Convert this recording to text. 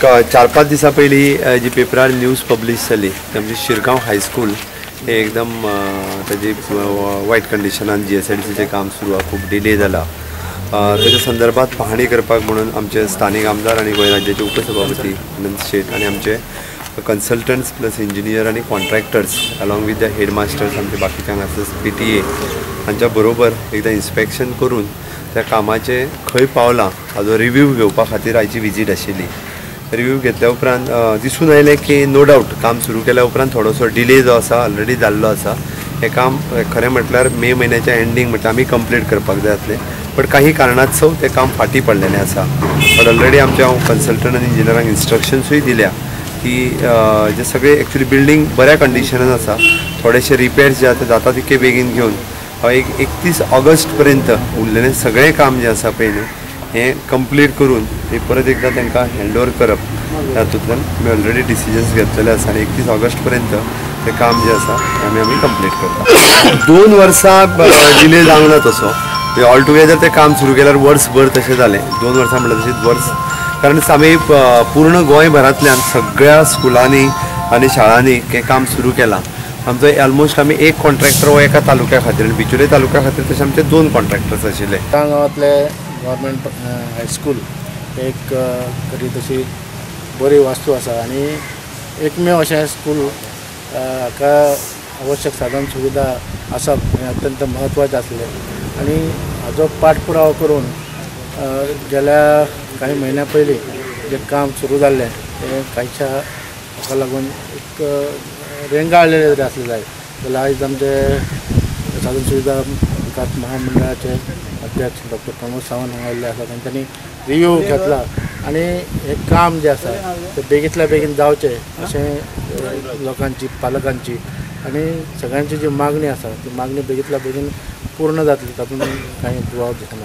एक 4-5 दिसां पयलीं जी पेपरार न्यूज पब्लीश जाली ती आमची शिरगांव हायस्कूल हे एकदम ताजी वायट कंडिशनान GSIDCचें काम सुरू आसा, खूब डिले जाला. ताच्या संदर्भात पाहणी करपाक म्हणून आमचे स्थानीक आमदार आनी गोंय राज्याचे उपसभापती अनंत शेट आनी आमचे कन्सल्टंट्स प्लस इंजिनियर आनी contractors along with the headmasters आमचे बाकीचे हांगासर PTA हांच्या बरोबर एकदां इन्स्पेक्शन करून त्या कामाचें खंय पावलां हाजो रिव्यू घेवपा खातीर आयची विजीट आशिल्ली. रिव्यू घेतल्या उपरांत दिसून आयलें की नो डावट काम सुरू केल्या उपरांत थोडोसो डिले जो आसा ऑलरेडी जाल्लो आसा. हें काम खरें म्हटल्यार मे म्हयन्याच्या एंडींग म्हटल्यार आमी कंप्लीट करपाक जाय आसलें, बट काही कारणास्तव तें काम फाटीं पडलेलें आसा. बट ऑलरेडी आमच्या हांव कन्सल्टंट आनी इंजिनियरांक इन्स्ट्रक्शन्सूय दिल्या की जे सगळे एक्चुली बिल्डींग बऱ्या कंडिशनान आसा, थोडेशे रिपेर्स जे आसा जाता तितके बेगीन घेवन एक 31 ऑगस्ट पर्यंत उरलेलें सगळें काम जें आसा पळय न्हू हें कंप्लीट करून ते परत एकदां तांकां हँड ओवर करप तातूंतल्यान आमी ऑलरेडी डिसिजन्स घेतलेले आसा आनी 31 ऑगस्ट पर्यंत तें काम जें आसा तें आमी कंप्लीट करता. 2 वर्सां डिले जावंक ना तसो, ऑल टुगेदर तें काम सुरू केल्यार वर्सभर तशें जालें. 2 वर्सां म्हणल्यार तशीच वर्स, कारण आमी पूर्ण गोंयभरांतल्यान सगळ्या स्कुलांनी आनी शाळांनी हें काम सुरू केलां. आमचो ऑलमोस्ट आमी एक कॉन्ट्रॅक्टर हो एका तालुक्या खातीर आनी बिचोले तालुक्या खातीर तशें आमचे 2 कॉन्ट्रॅक्टर्स आशिल्ले. गांवांतले गव्हर्मेंट हायस्कूल एक तरी तशी बरी वास्तू आसा आनी एकमेव अशें स्कूल हाका आवश्यक साधन सुविधा आसप हें अत्यंत म्हत्वाचें आसलें आनी हाजो पाठपुरावो करून गेल्या कांय म्हयन्या पयलीं जें काम सुरू जाल्लें तें कांयच्या हाका लागून एक रेंगाळलेलें तरी आसलें जाय जाल्यार आयज आमचे साधन सुविधा विकास महामंडळाचे अध्यक्ष डॉक्टर प्रमोद सावंत हांगा आयिल्ले आसात तांच्यांनी रिव्यू घेतला आनी हें काम जें आसा तें बेगींतल्या बेगीन जावचें अशें लोकांची, पालकांची आनी सगळ्यांची जी मागणी आसा ती मागणी बेगींतल्या बेगीन पूर्ण जातली तातूंत कांय दुबाव दिसना.